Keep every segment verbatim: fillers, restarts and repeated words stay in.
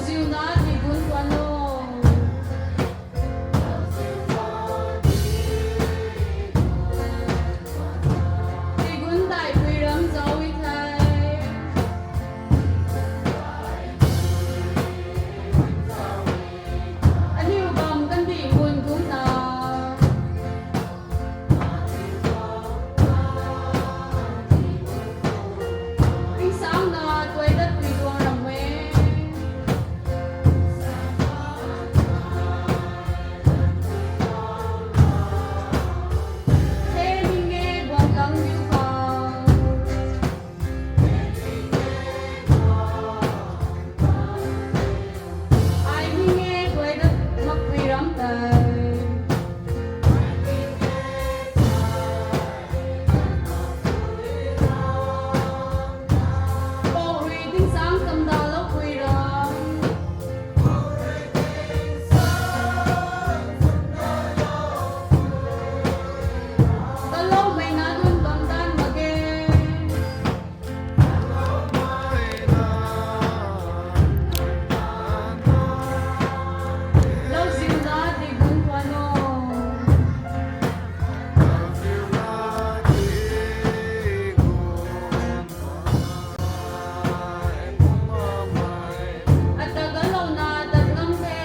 Ziuna tigun tuan o. Tigun daihpui ram zauc e the. Aniu bam kandih mun kumna. Tingsaengna tuai dat pui tuang ram e. He ning e guang lang diu khang. Ai ning e tuai dat makpui ram tei. Pou rui tingsaeng chamdaloupui ram. Kaloumei na dun bam tan mak ge. Lauziuna tigun tuan o. Ata galouna tat ngam the.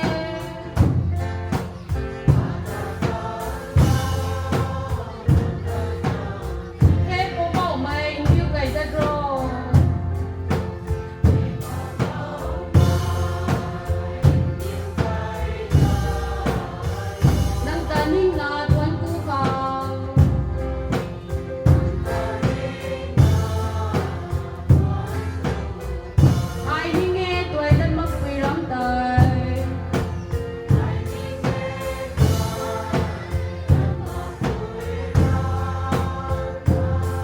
He Poubauhmei ndiu gay dat ro. Nang ta ningna tuan ku khang. Ai ning e tuai dat makpui ram tei.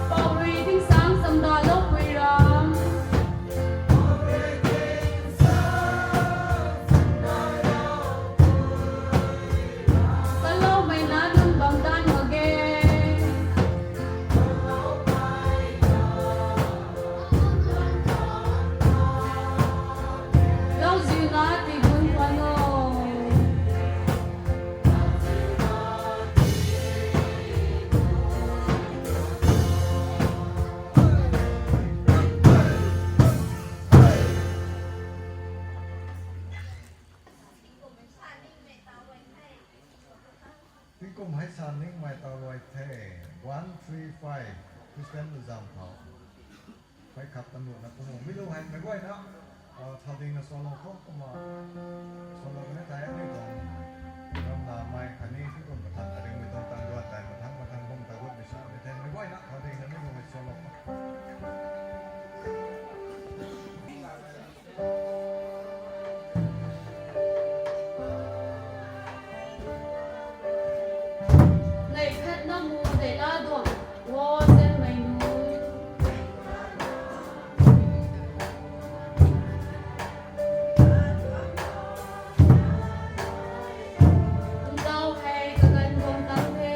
Pou rui tingsaeng chamdaloupui ram. Kaloumei na dun bam tan mak ge. Lauziuna tigun tuan o. Tingkum hei sa ningmei taw luai the, one three five, Christian luzam khou. Hei khat tamruna pumung mi lu hei meic guayna, thau dingna salou khou kumna, salou kani thei aniu tuang ramnamei khatni tingkum kathan ariumei tuang tang ruan tei mathang mathang bam ta gutmei sa ni the meic guayna thau dingna mi lu hei salou khou. Neih khatna mu tei la duang, wo zanmei nu. Ntau hei kaganv guang tang the.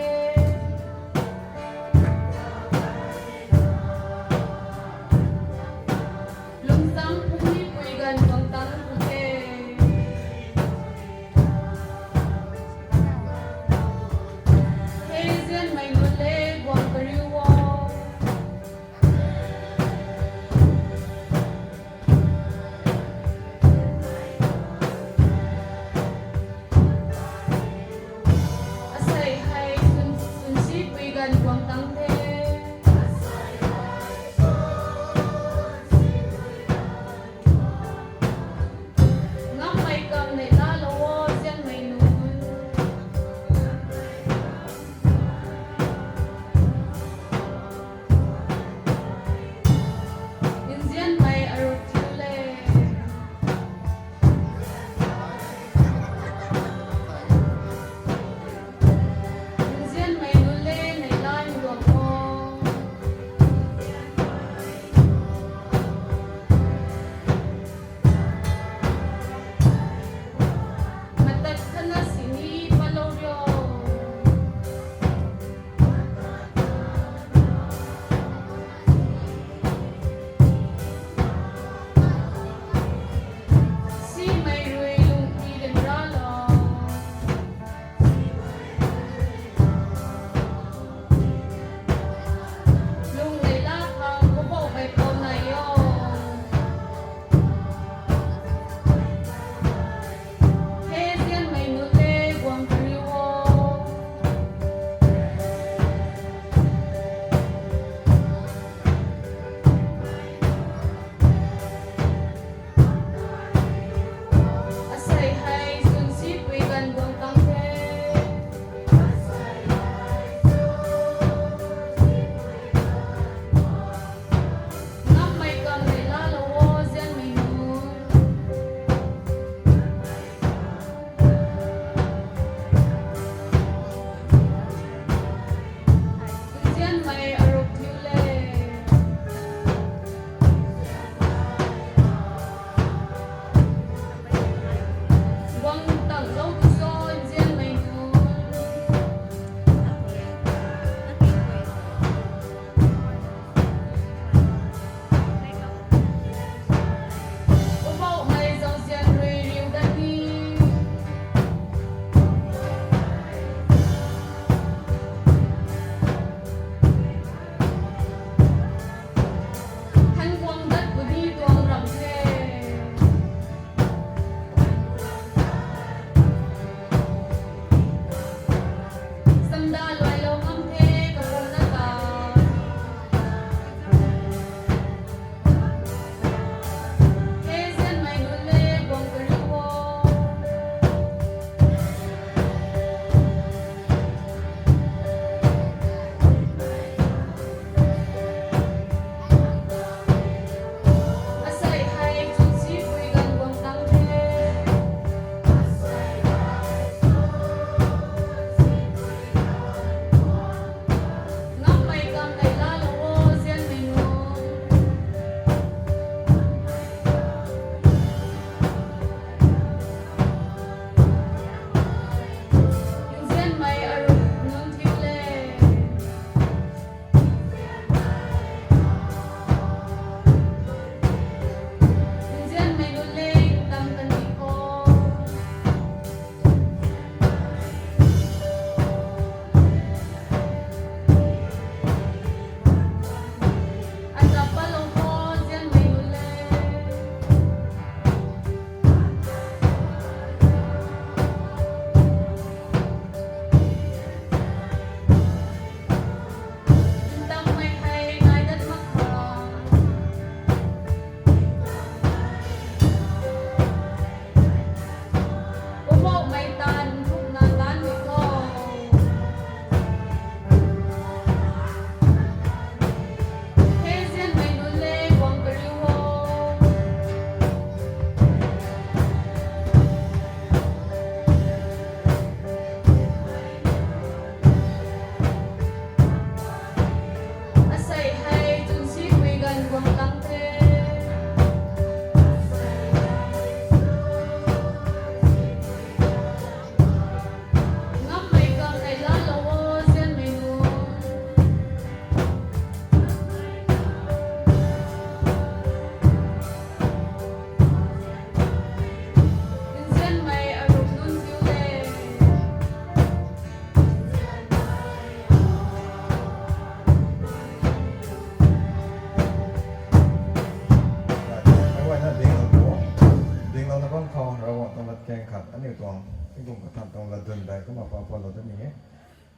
Khou Ravguangc tuang latkaeng khat aniu tuang tingkum kathan tuang latdyn tei kumna pa palou dat ni e.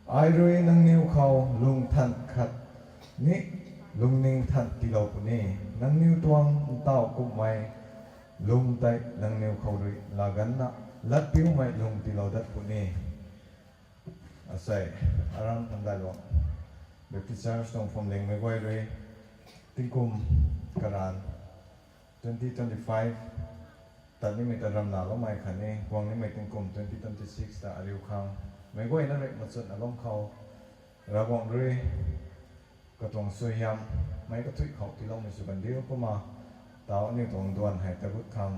Ai rui nangniw khou lung than khat ni lungning than tiilou puni. Nangniw tuang ntaw kumhmei lung tei nangniw khou rui laganna latpiumei lung tiilou dat puni. Asei, aram Thandailuang Baptist Church tuang phuamlingmei guay rui tingkum karan twenty twenty-five tat nimei ta ramna loumei khatni guang nimei tingkum twenty twenty-six ta ariu khang meic guayna rui machutna lum khou Ravguangc rui katuang suaihiam meic kathuic khou tiiloumei sw kandiu kumna tau aniu tuang duan hei tagut khang,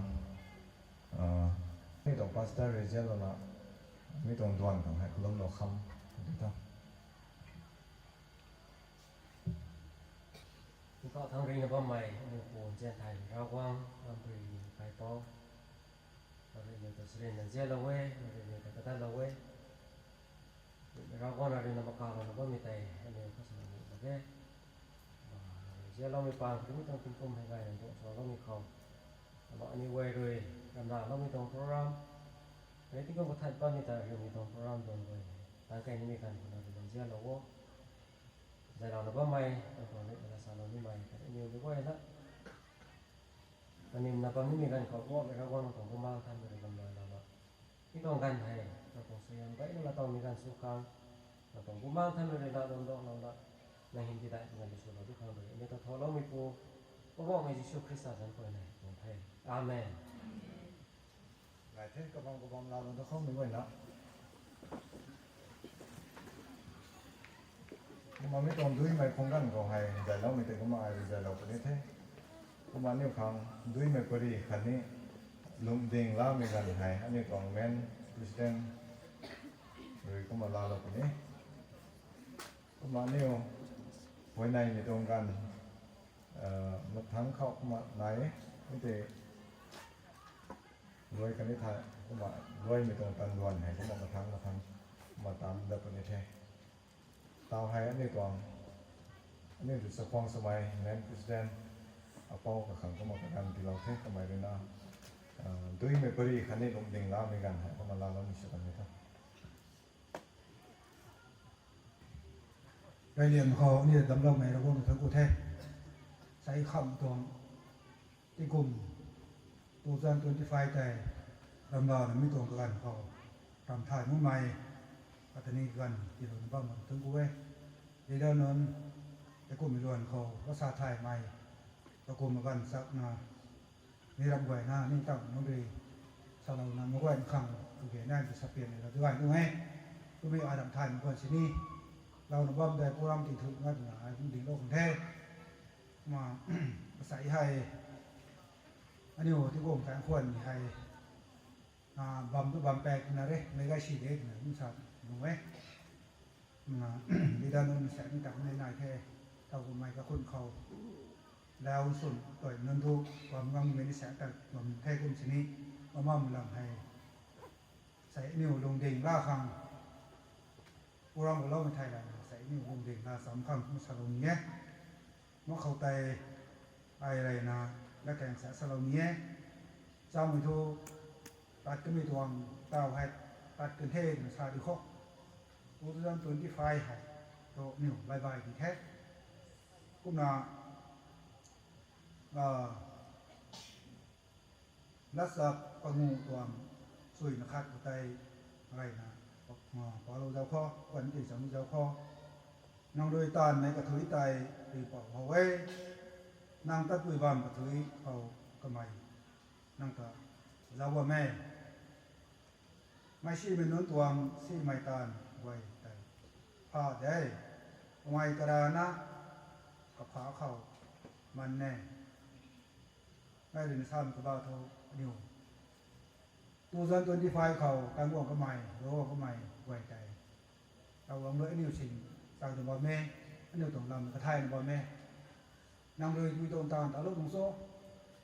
aniu tuang pastor rui zianlouna mi tuang duan khang hei kalumlou kham di tho. Nkauh thangc rui na bammei aniu pu nzian thay Ravguangc, rampui kaipouc, nang rui aniu ta sarinna nzianlou e, nang rui aniu ta kadatlou e. Ravguangc, nang rui na makalouna bammei tei aniu kasa nuh mak e. Nang rui nzianloumei pang khou mi tuang tingkum hei gayna duang suangloumei khou, ama aniu guay rui ramna loumei tuang program, rui tingkum kathan patmei ta riumei tuang program duan guay tang kei nimei ganv khou nang rui nzianlou o. Zaylouna bammei tuang tuang rui na salou nimei khat aniu meic guayna kanimna bam nimei ganv khou Pu Ravguangc, nang tuang Bumaengh Nthanmei rui lamlou lana, mi tuang ganv hei nang tuang suaihiam gayna laa towmei ganv sw khang, nang tuang Bumaengh Nthanmei rui laa duanduanglouna, nang hym tidai ganv swlou di khang rui aniu ta thaloumeipu Poubauhmei Jisu Khrista zanc khou nei tuang the. Amen. Nai the, kabam kabam laalou da khou mei guayna. Kumna mi tuang duimei khung ganv khou hei zayloumei tei kumna ai rui zaylou puni the. Kumna aniu khang duimei pary khatni lungding lamei ganv hei aniu tuang main president rui kumna laalou puni. Kumna aniu huayneymei tuang ganv mathangc khou kumna nai e, mi tei luai kani the, kumna luaimei tuang tan duan hei kumna mathangc mathangc kumna tan dat puni the. Tau hei aniu tuang, aniu tu chakhwang swmei main president apou kakhang kumna kaganv tiilou the, kamei rui na duimei pary khatni lungding lamei ganv hei kumna laaloumei sw kan ni tho. Reylian khou aniu damcloumei Ravguangc ta thangc ku the. Sei kham tuang tingkum two thousand twenty-five tei ramlouna mi tuang kaganv khou ramh thay makmei, atani kaganv tiilouna bam bam thangc ku e. Leader nunc, heikumhmei luan khou kasa thaymei, kakum kaganv chakna, mi ram guayna ningtowna nunc rui salouna meic guayna khang kage nai tu sapian ni la dugay nung e. Kumna ai ramh thaymei guan sini louna bam tei program tithu nga twna ai kum dinglou khang the. Kumna, asei hei aniu tingkum tang khwanmei hei bam tu bam pak twna re, meic gay si de twna kum sa nung e. Kumna, leader nunc saekmei ta kumna nai the, tau kummei kakhun khou lau swn tuai nunc thu bam ngamei ni saek ta bam the kum sini, bam bam lam hei sei aniu lungding la khang, program khou loumei thei la sei aniu lungding la cham khang kum salou ni e. Mak khou tei ai reyna latkaeng sa salou ni e. Chamei thu tat kamei tuang tau hei tat kan the twna sa di khou, two thousand twenty-five hei thu aniu bye bye di the. Kumna, latsa panguh tuang suina khat khou tei reyna palou zauc khou, kuan ti cham zauc khou, nang rui taanvmei kathuic tei ripou how e. Nang tatpui bam kathuic khou kamei nang ta zauc bam e. Meic simei nunc tuang simei taanv guay tei pha de, kamei karana kapha khou man e. Mei rui na samei kabah thu aniu two thousand twenty-five khou tang guang kamei, ro guang kamei guay tei Ravguangc rui aniu sin chang na bam e, aniu tuang lam kathayna bam e. Nang rui pui tuang taanv talou tuang cho,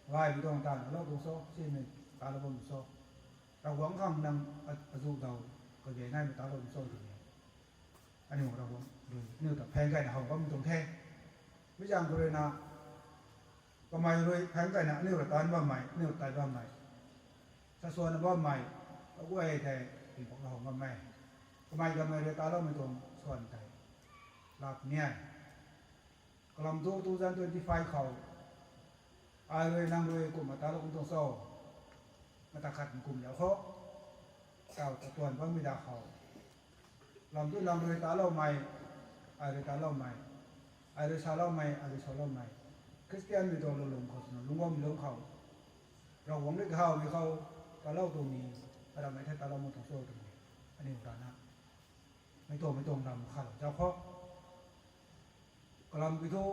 gaymei tuang taanv talou tuang cho, simei talou bam tuang cho, Ravguangc khang nang azuh daw kage naimei talou tuang cho twmei aniu Ravguangc rui aniu ta phaeng kayna how bammei tuang the. Mi zaeng khou rui na kamei rui phaeng kayna aniu ra taanc bammei, aniu tat bammei, Swan na bammei, aguay tei, tingpuk na hong bammei. Kamei kamei rui taloumei tuang swan tei. Lap ni ai. Kalam thu two thousand twenty-five khou. Ai rui nang rui kumna talou kum tuang cho. Mata khat kum liau khou. Tau ta tuan bammei da khou. Lam tu lam rui taloumei, ai rui taloumei, ai rui saloumei, ai rui saloumei. Khristian mei tuang lulung khou swna, lungc bammei lungc khou. Ravguangc rui kahaw mei khou, talou tuang ni, aram mei the talou mak tuang cho tuang ni. Aniu rana. Mei tuang, mei tuang lam khalou zauc khou. Kalam kiu thu,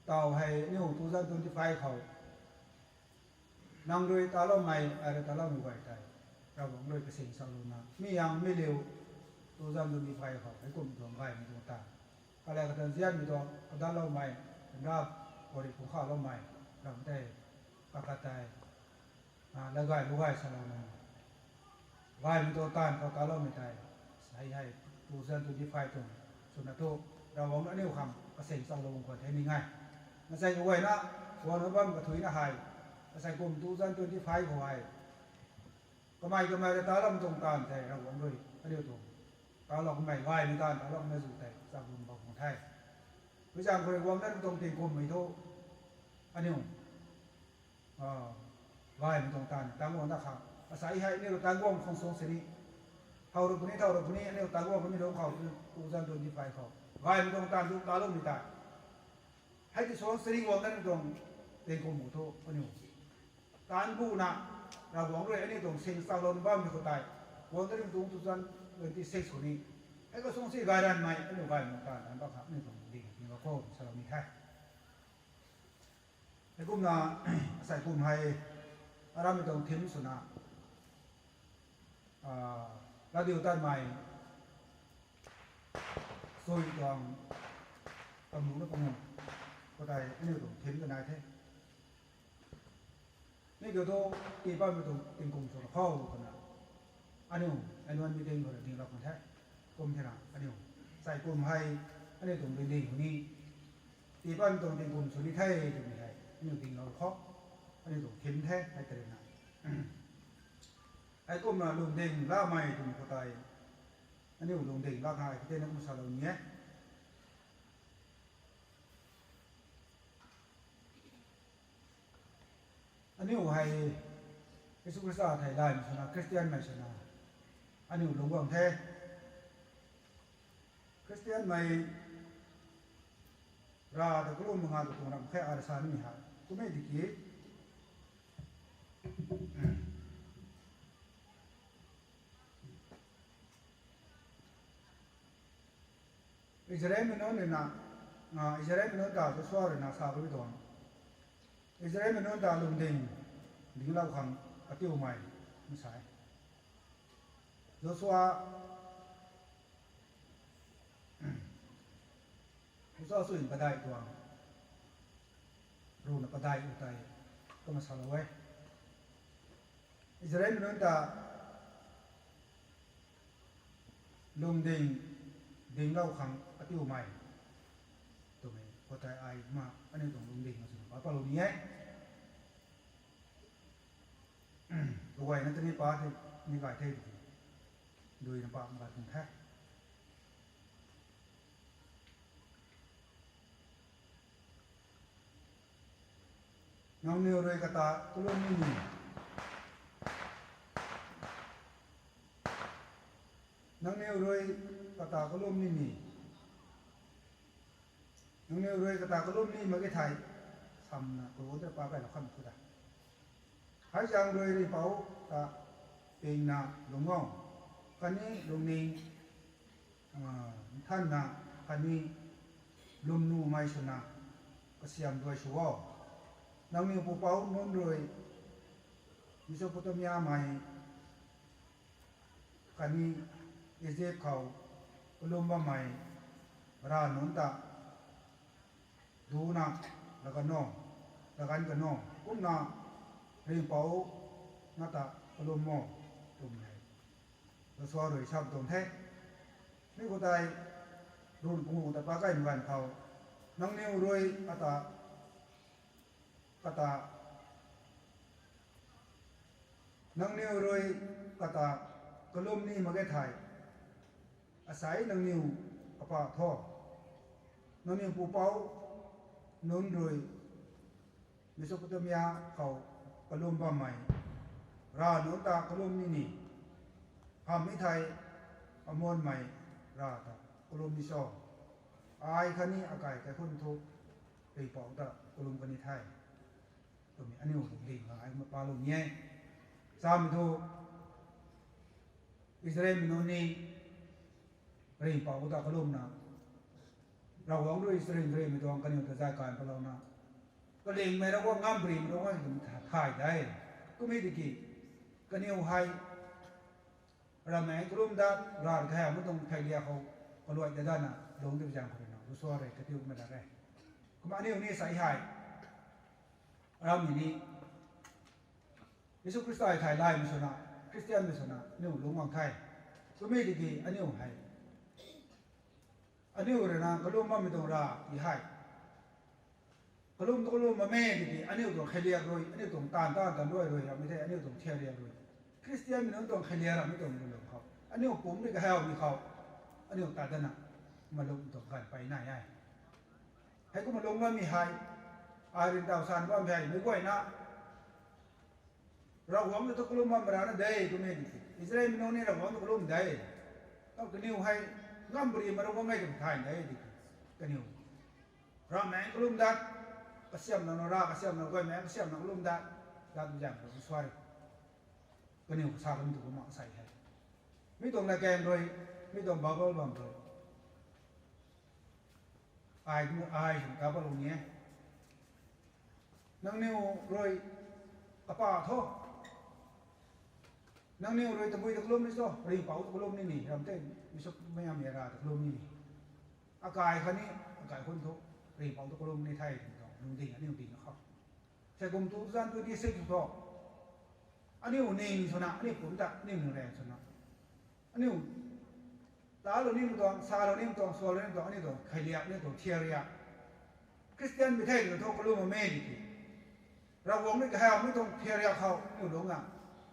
tau hei aniu two thousand twenty-five khou. Nang rui taloumei, ai rui taloumei guay tei. Ravguangc rui kasing salouna. Mi yang mi liu, two thousand twenty-five khou. Hei kum tuang gaymei tuang ta. Kalai katan zianmei tuang, kadaloumei, rap, kori kung khaloumei, ram tei, kakat tei. Lagay lugay salou nang. Gaymei tuang taanv khou taloumei tei. Hei hei two thousand twenty-five tuang. Swna thu, Ravguangc aniu khang kasing salou khwan thei ni ngai. Masei kaguayna, swan na bam kathuina hei. Asei kum two thousand twenty-five khou hei. Kamei kamei rui taloumei tuang taanv tei Ravguangc rui aniu tuang. Talou kamei gaymei taanv talou kamei zu tei, chalum bam khang the. Puizaeng khou rui guang na tuang tingkummei thu. Aniu gaymei tuang taanv, tangc guang na khang. Asei hei aniu tangc guang khang suang sini. Thau rui puni, thau rui puni, aniu tangc guang kami lungc khou, two thousand twenty-five khou. Gaymei tuang taanv tu taloumei tei. Hei ti suang sini guang na tuang tingkum khou thu, aniu. Taanv buna, Ravguangc rui aniu tuang sing salouna bammei khou tei. Guang na tuang two thousand twenty-six khou ni. Hei khou suang si gay ranvmei, aniu gaymei tuang taanv, taanv bam khang aniu tuang ding, ding khou, saloumei the. Heikumna, asei kum hei, aramei tuang theme swna, radio tatmei, sui tuang, pamuna pangu, khou tei aniu tuang theme ta nai the. Mi kiu thu, tii patmei tuang tingkum sw khou twna. Aniu, annual meeting khou rui dinglou kan the. Kum thena, aniu. Asei kum hei, aniu tuang ding ding khou ni. Tii patmei tuang tingkum sw ni the, twmei hei. Aniu dinglou khou. Aniu tuang theme the, hei tei na. Heikumna lungding lamei twmei khou tei. Aniu lungding la khang hei, kite na kum salou ni e. Aniu hei, Jisu Khrista thei laymei swna, Khristianmei swna, aniu lungc guang the. Khristianmei, ra ta kalum manga tu tuang ram khe ara sa nimei hei. Kummei tiki, Israelmei nunc rui na, Israelmei nunc ta Joshua rui na sa bammei tuang. Israelmei nunc ta lungding, dinglou khang katiumei, masei. Joshua, Joshua sui padeih tuang. Runa padeih u tei, kumna salou e. Israelmei nunc ta lungding, dinglou khang katiumei. Twmei, khou tei ai ma, aniu tuang lungding na swna pa palou ni e. Kaguayna tani pa the, ni gay the tiki. Duina pa ma gay tuang the. Nangniw rui kata kalum nini. Nangniw rui kata kalum nini. Nangniw rui kata kalum ni mak ge thei, samna kalun ta pa kailou kham tu da. Hei zaeng rui ri pou ta pingna lungc o. Khatni lungning, nthanna, khatni lwmnuhmei swna kasiam duai sw o. Nangniw pupouc nunc rui Mesopotamiamei khatni Izip khou kalum bammei ra nunc ta duna lagan o, laganv kan o, kumna ringhpouc na ta kalum o, twmei Joshua rui sa tuang the. Mi khou tei run pungu ta pa kaimei ganv khou, nangniw rui ata, kata Nangniw rui kata kalum ni mak ge thei, asei nangniw apa tho, nangniw pupouc nunc rui Mesopotamia khou kalum bammei rav nunc ta kalum ni ni, hamhmei thei Amonmei rav ta kalum ni cho? Ai khatni akai kaikhunc thu Ringhpouc ta kalum kan ni the, twmei aniu lungding la ai kumna palou ni e. Samei thu Israelmei nunc ni Ringhpouc ta kalumna, Ravguangc rui Israelmei tuang kaniw ta zay kan palouna, kalingmei Ravguangc, ngamparymei Ravguangc twmei thay de. Kummei tiki kaniw hei ramei kalum dat, rav kahaw mei tuang theiliak khou kaluai ta datna lungc tei zaeng khou rui na Joshua rui katiu kumna dat e. Kumna aniu ni sei hei, aramei ni Jisu Khrista thei laymei swna, Khristianmei swna aniu lungc guang the. Kummei tiki aniu hei, aniu rui na kalum bammei tuang rav ti hei, kalum tu kalum bammei tiki aniu tuang kheiliak rui, aniu tuang taanv taanv tan rui rui ramei the, aniu tuang theiliak rui, Khristianmei nunc tuang kheiliak ramei tuang lulung khou, aniu pumc rui kahawmei khou, aniu ta datna malum tuang ganv pey nai e. Heikumna lungc bammei hei, ai rui taw san bammei hei meic guayna Ravguangc ta kalum bam rana de twmei tiki, Israelmei nunc ni Ravguangc ta kalum de. Tau kaniw hei ngamparymei Ravguangc e twmei thay de tiki, kaniw ramei kalum dat, kasiamna na rav, kasiamna guaymei kasiamna kalum dat, dat zaeng khou Joshua rui kaniw kasa kanmei tu kumna sei hei, mi tuang latkaeng rui, mi tuang Bible bam rui, ai, ai swna kapalou ni e. Nangniw rui apa tho, nangniw rui tabui ta kalum ni cho? Ringhpouc ta kalum ni ni, ram tei Mesopotamia rav ta kalum ni ni, akai khatni akai kaikhunc thu Ringhpouc ta kalum ni the twmei tuang lungding aniu dingna khou, sei kum two thousand twenty six thu aniu ning swna, aniu pumc ta aniu nunc rang swna, aniu talou nimei tuang, salou nimei tuang, sualou nimei tuang, aniu tuang kheiliak, aniu tuang theiliak, Khristianmei the twna thu kalum bammei tiki, Ravguangc rui kahawmei tuang theiliak khou aniu lungc na,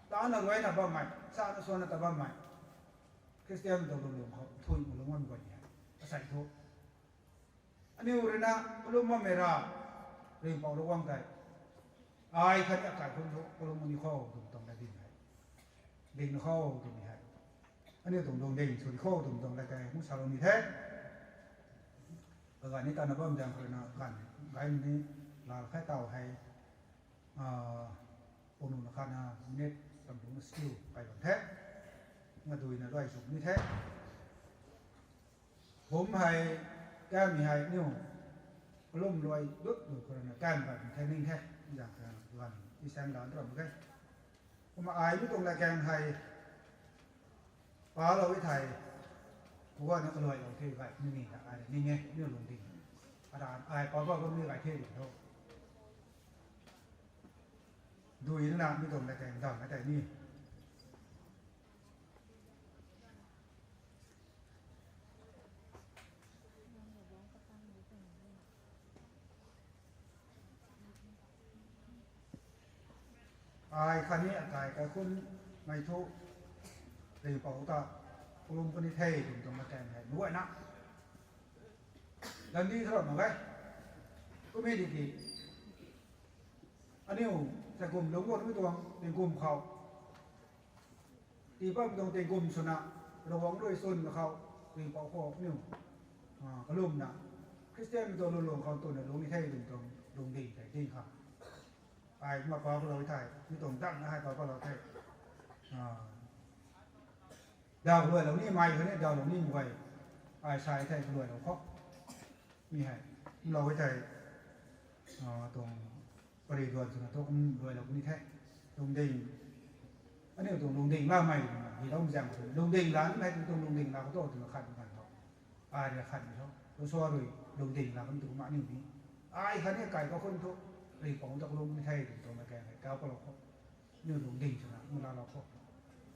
tana ruaina bammei, sana suanna ta bammei, Khristianmei tuang lulung khou thuy mak lungc bammei guay ni hei, asei thu aniu rui na kalum bammei rav, Ringhpouc Ravguangc tei, ai khatni akai kaikhunc thu kalum ni khou twmei tuang latding hei, dingna khou twmei hei, aniu tuang lungding sw ni khou twmei tuang latkaeng kum salou ni the. Kaganv ni tana bam zaeng khou rui na ganv gay ni, laa khat taw hei, a, pung nuna khatna minute tam lungna skill kai bam the. Ngaduina luai sw ni the. Bumc hei, kammei hei aniu kalum luai dut dut khou rui na kam kai bam the ning the. Zaeng khou rui na ganv i sang dan tu ram mak ge. Kumna ai mi tuang latkaeng hei palou e thei, kaguayna kaluailou the gay ni ni ta ai ning e, aniu lungding. Aran ai pa bam ni gay the di tho. Dui na mi tuang latkaeng dam e tei ni. Ai khatni akai kaikhunc mei thu Ringhpouc ta kalum puni the twmei tuang latkaeng hei meic guayna gandi tharam mak ge. Kummei tiki aniu sei kum lungc guangmei tuang tingkum khou, tii bammei tuang tingkum swna, Ravguangc rui chwn na khou, Ringhpouc khou aniu, a, kalumna, Khristianmei tuang lulung khou twna lungc ni the twmei tuang lungding tei ding kha. Ai kumna pa palou thei, mi tuang dangna hei pa palou the. A, daw kaluailou nimei khatni dawlou nimei guay, ai sa thei kaluailou khou, mi hei kumlou e thei, a, tuang pary duan swna thu kum luailou puni the. Lungding, aniu tuang lungding lamei twna hi lou zaeng khou, lungding la nimei tuang lungding la khou tu twna khat ganv tho, ai rui khat ni tho, Joshua rui lungding la kan tu kumna aniu ni, ai khatni akai kaikhunc thu Ringhpouc ta kalum puni the twmei tuang latkaeng hei kau palou khou, aniu lungding swna aniu laalou khou,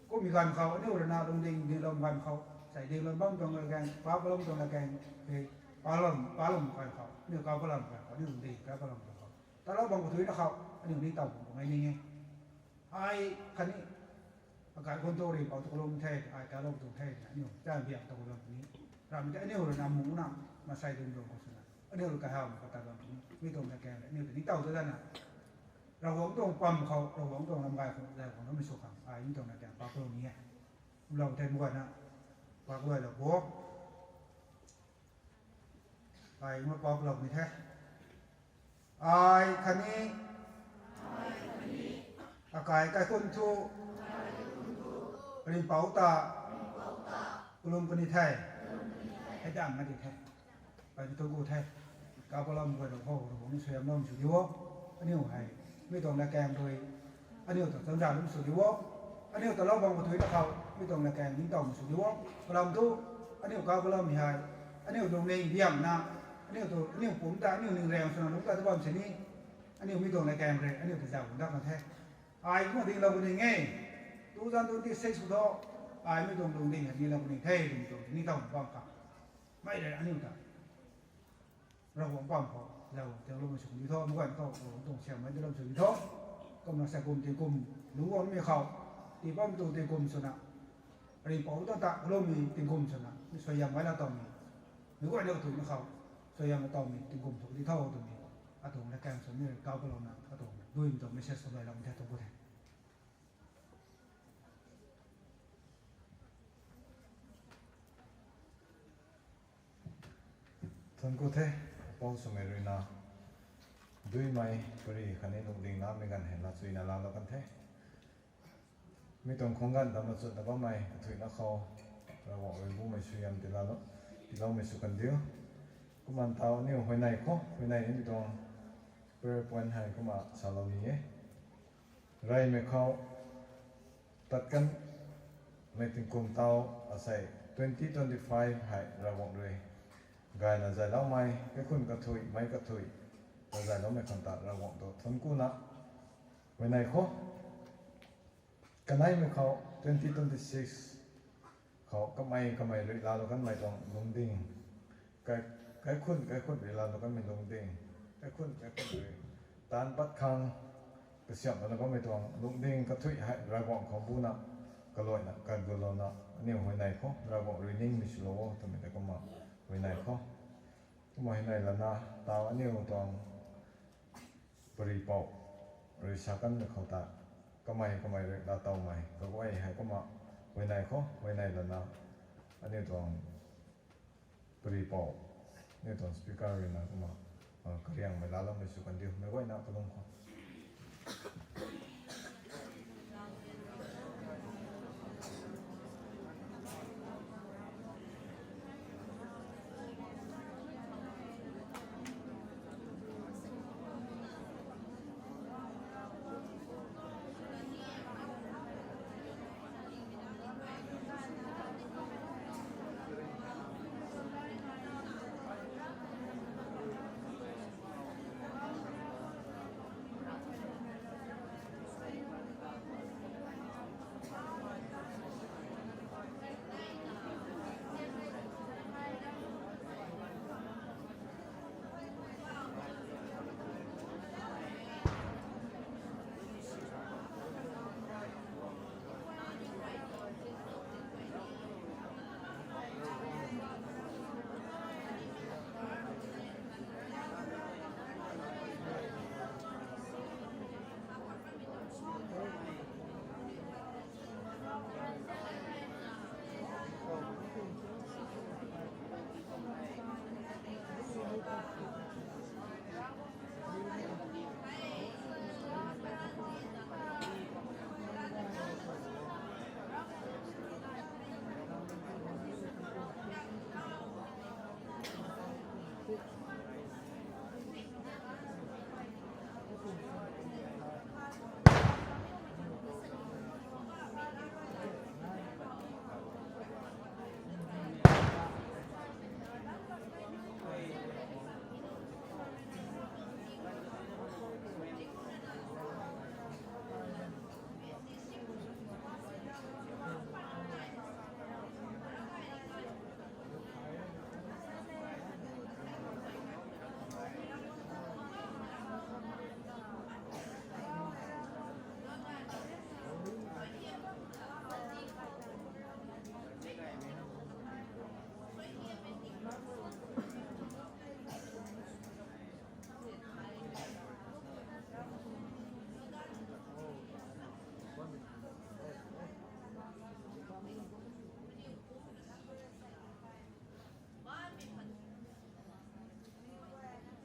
kummei ganv khou aniu rui na lungding dinglou ganv khou, sei dinglou bam tuang latkaeng, pa palou tuang latkaeng, hei, palou, palou ganv khou aniu kau palou ganv khou, aniu lungding kau palou ganv khou, talou bam khou thuina khou aniu ni taw bam khou ngai ning e. Ai khatni akai khun tu ri pau tu kalum the, ai kalou tu the, aniu ta biak tu kalum ni. Ram te aniu rui na muna, masai dun dun khou swna, aniu rui kahawmei khou ta bam ni. Mi tuang na kang, aniu ta ni tau tu dana. Ravguangc tuang pam khou, Ravguangc tuang lam gay khou, zay khou na mi sw khang, ai mi tuang na kang pa kalou ni e. Lou the mguayna, pa kalou lou bo. Ai ma pa kalou ni the. Ai khatni, akai kaikhun thu, ringhpouc ta, kalum kani the, hei dang na di the. Ai thu gu the. Kapalam guay rou khou, rou ni suaihiam lou sw di o. Aniu hei, mi tuang na kang rui, aniu ta changza lum sw di o. Aniu ta lou bam kathui na khou, mi tuang na kang ningtowmei sw di o. Kalam thu, aniu kapalam hei, aniu lungning biamna, aniu tu, aniu pumc ta, aniu ning rang swna lungc ta tu bam sini, aniu mi tuang na kang rui, aniu ta zau lungc dat kan the. Ai kumna dinglou puni e. Two thousand twenty-six khou thu, ai mi tuang lungding hei dinglou puni the, mi tuang ni taw bam kha. Mei rui aniu ta Ravguangc pam khou zau tiangloumei sw di tho, mguayna khou Ravguangc tuang siammei dilam sw di tho. Kumna sa kum tingkum, lungc guangmei khou, tii bammei tuang tingkum swna, ringhpouc ta ta loumei tingkum swna, mi suaihiam mei la tawmei, mi guayna kathuina khou, suaihiam la tawmei tingkum sw di tho twmei, atuang na kang swmei rui kau kalouna, atuang duimei tuang message khou luailou the tu gu the. Thuanc ku the, apou swmei rui na, duimei, pary khatni lungding lamei ganv hei lachuina laalou kan the. Mi tuang khang ganv ta machutna bammei kathuina khou, Ravguangc rui bumei suaihiam tiilou, tiiloumei sw kan diu. Kumna tau aniu huayney khou, huayney nimei tuang prayer point hei kumna salou ni e. Reymei khou, tat kanmei tingkum tau asei twenty twenty-five hei Ravguangc rui gayna zayloumei, kaikhun kathui, meic kathui, ta zayloumei khang ta Ravguangc tu thuanc kuna, huayney khou, kaneimei khou twenty twenty-six khou kamei kamei rui laalou kanmei tuang lungding, kai, kaikhun kaikhun rui laalou kanmei lungding, kaikhun kaikhun rui taanc pat khang kasiamhlana bammei tuang lungding kathui hei Ravguangc khou buna, kaluaina, kagullouna, aniu huayney khou Ravguangc rui ningmei swlou o twmei ta kumna huayney khou. Kumna huayney lana, tau aniu tuang paripouc rui sa kanmei khou ta, kamei kamei rui laa towmei kaguay hei kumna huayney khou, huayney lana, aniu tuang paripouc, aniu tuang speaker rui na kumna, kariangmei laaloumei sw kan diu, meic guayna kalum khou.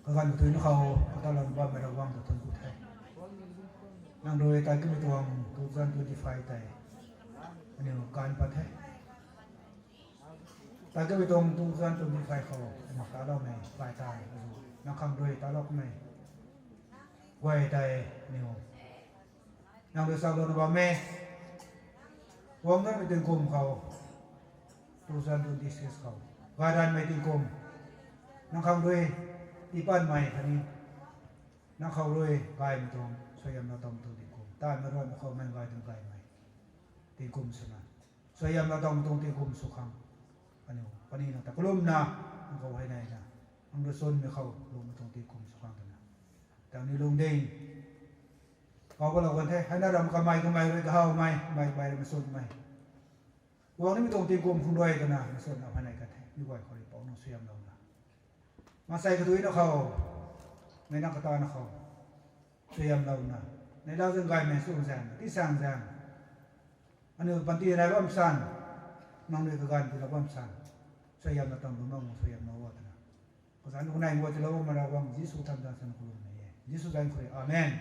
Ganv kathuina khou, kata lam bammei Ravguangc ta thuanc ku the. Nang rui tat kamei tuang two thousand twenty-five tei aniu kan pat the. Tat kamei tuang two thousand twenty-five khou aniu taloumei, pai tei, nang khang rui talou kamei guay tei aniu nang rui salouna bam e. Guang namei tingkum khou, two thousand twenty-six khou, gayranmei tingkum, nang khang rui tiipanmei khatni nang khou rui gaymei tuang suaihiamna tang tuang tingkum, taimei ruanmei khou mei gay tuang gaymei tingkum swna, suaihiamna tang tuang tingkum sw khang, aniu puni nang ta kalumna, nang khou hei naina, nang rui sunmei khou lungmei tuang tingkum sw khang twna, tangni lungding kau balou kan the. Hei na ram kamei kamei rui kahawmei, kamei kamei rui masunmei, guang nimei tuang tingkum khang rui twna masunna hei nai kan the. Mi guay khou rui Poubauhmei suaihiamlouna, maansei kathuina khou, meic na katana khou suaihiamlouna, neihla zaeng gaymei sw zaeng, tii saeng zaeng, aniu panty nai bam san, nang rui kaganv tiilou bam san, suaihiamna tang lu mak, suaihiamlou o twna, kazanc khou nai guay tiilou bammei Ravguangc Jisu thangc zanc san kalum e. Jisu zanc khou rui, amen.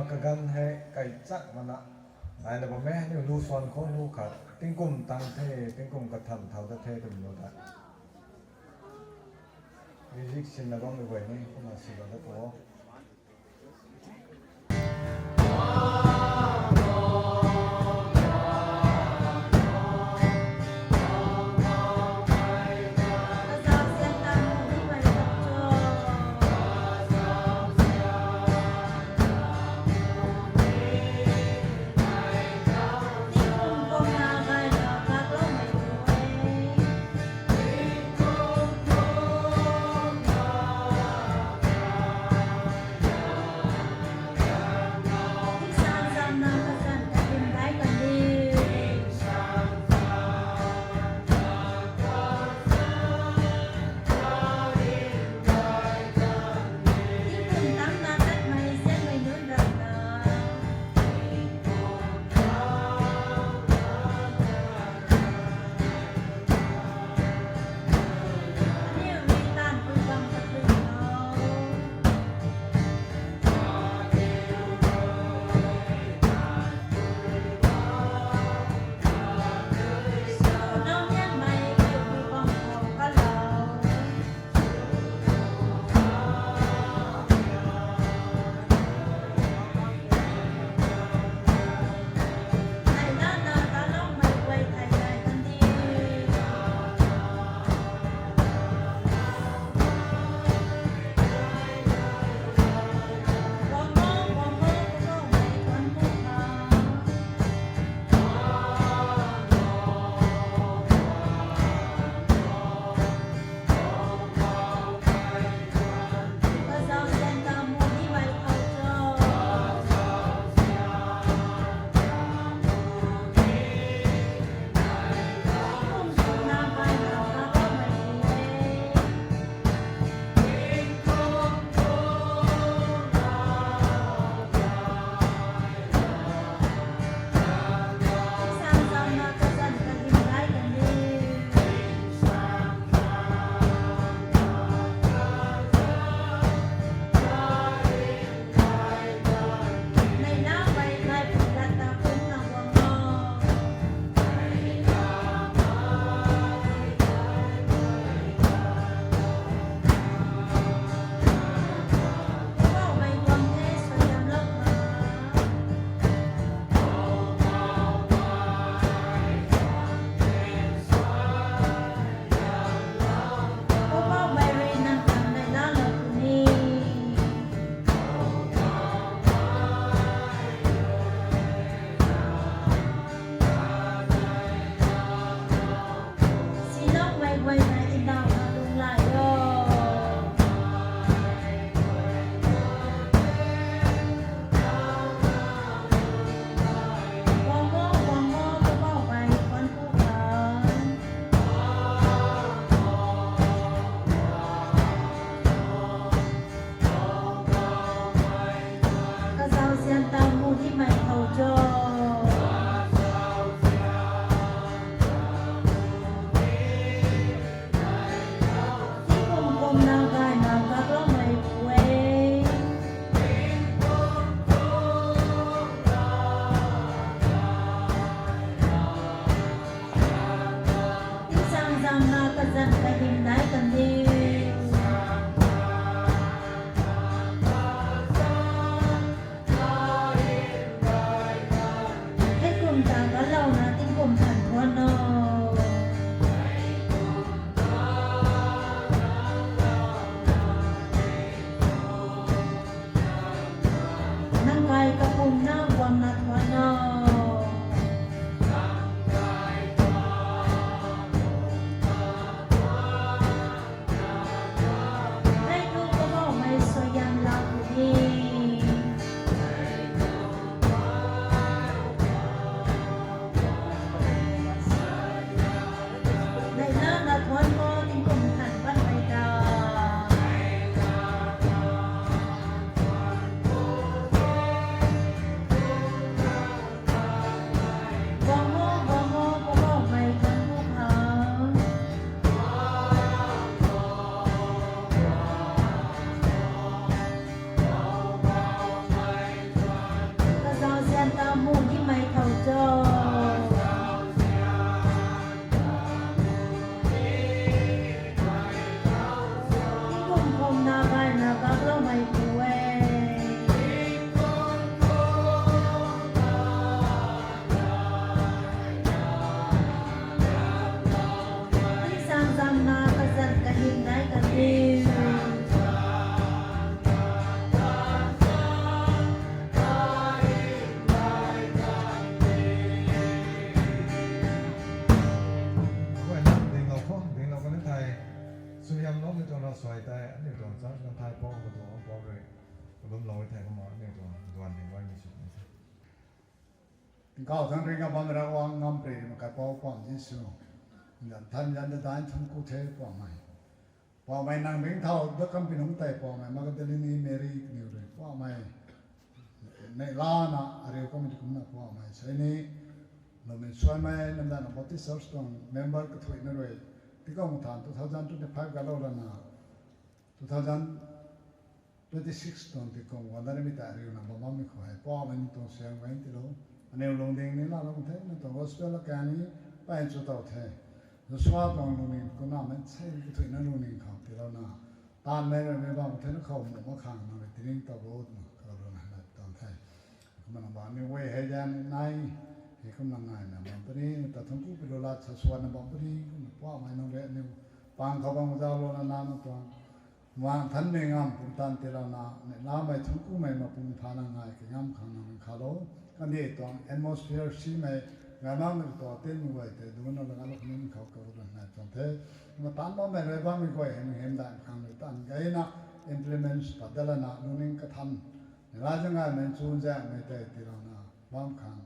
Kaganv hei kaichak mana naina bam e, aniu lu suan khou lu khat tingkum tang the, tingkum kathan thau ta the twmei lu ta, music sinna bammei guay ni kumna silou dat o. Kapumna guangna thuan o. Hei thu Poubauhmei suaihiam laa puni. Neihla na thuan khou tingkum than patmei ta. Guang o, guang o, Poubauhmei thuancku khang. Kazauzian ta mu nimei thow cho. Tingkum kumna gayna gakloumei pu e. Tingsaengzaeng na kazanc kahym nai kaniw. Guayna dinglou khou, dinglou kan thei. Suaihiamloumei tuang ravsuai tei aniu tuang church kan thei Pou katuang Pou rui kalumlou thei kumna aniu tuang duan ni guay ni sw ni the. Tingkauh thangc ringc a bammei Ravguangc, ngamparymei Kaipouc Poubauhmei Jisu, nzian than nzian ta daeng thuancku the Poubauhmei. Poubauhmei nang ringcthau dat kanmei nunc tei Poubauhmei Magdalene Mary kaniw rui Poubauhmei neihlana ariu kanmei ti kumna Poubauhmei sei ni, lwmmei suanmei namdana Baptist Church tuang member kathuicna rui tingkum than two thousand twenty-five galou lana, two thousand twenty-six tuang tingkum guang dat nimei ta ariuna bam bammei khou hei Poubauhmei nang tuang suaihiam guang tiilou. Aniu lungding ni laalou the, nang tuang gospel akani paan chu tow the. Joshua tuang lungning kumna maansei kathuicna lungning khou tiilouna, taanvmei rui mei bam the na khou mu mak khang nang rui tiringc tow bo twna kalouna nai tuang the. Kumna bam ni guay hei zan ni nai, hei kumna ngaina bam puni, ta thuancku pilou lat sa suanna bam puni, kumna Poubauhmei nang rui aniu pang khou bam zaulouna nang tuang Muang thanmei ngam pumtan tiilouna, neihlamei thuanckumei mapung phana ngai kangam khang nang khalou. Kandih tuang atmosphere simei, ngai makmei tuang tinmei guay tei duna lana luk nin khou kagulan nai tuang the. Kumna taanv bammei rui bammei guay hei nang hymdaih makhang rui taanv gayna implements pat dat lana lungning kathan, neihla zaeng gaymei chunzaenghmei tei tiilouna bam khang,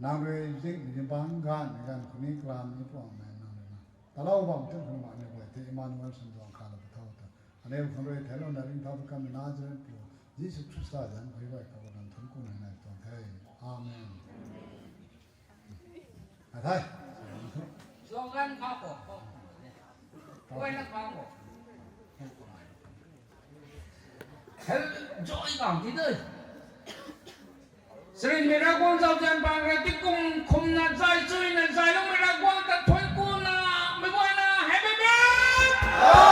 nang rui zingmei zing bang ganvmei ganv khou ni kalam ni Poubauhmei nang rui na talou bam tun khou na aniu guay tei Emmanuel swna duang khalou pu tho ta. Aniu khang rui theilouna ringcthau tu kanmei Nazareth pu Jisu Khrista zanc khou guay kagulan thuancku nai nai tuang the. Amen. A the. Slogan kha khou. Guayna kha khou. Hel joy kang ti de. Sarinmei Ravguangc zauzian pang rui tingkum khumna zay chuina zayloumei Ravguangc ta thuancku na, mei guayna happy birthday!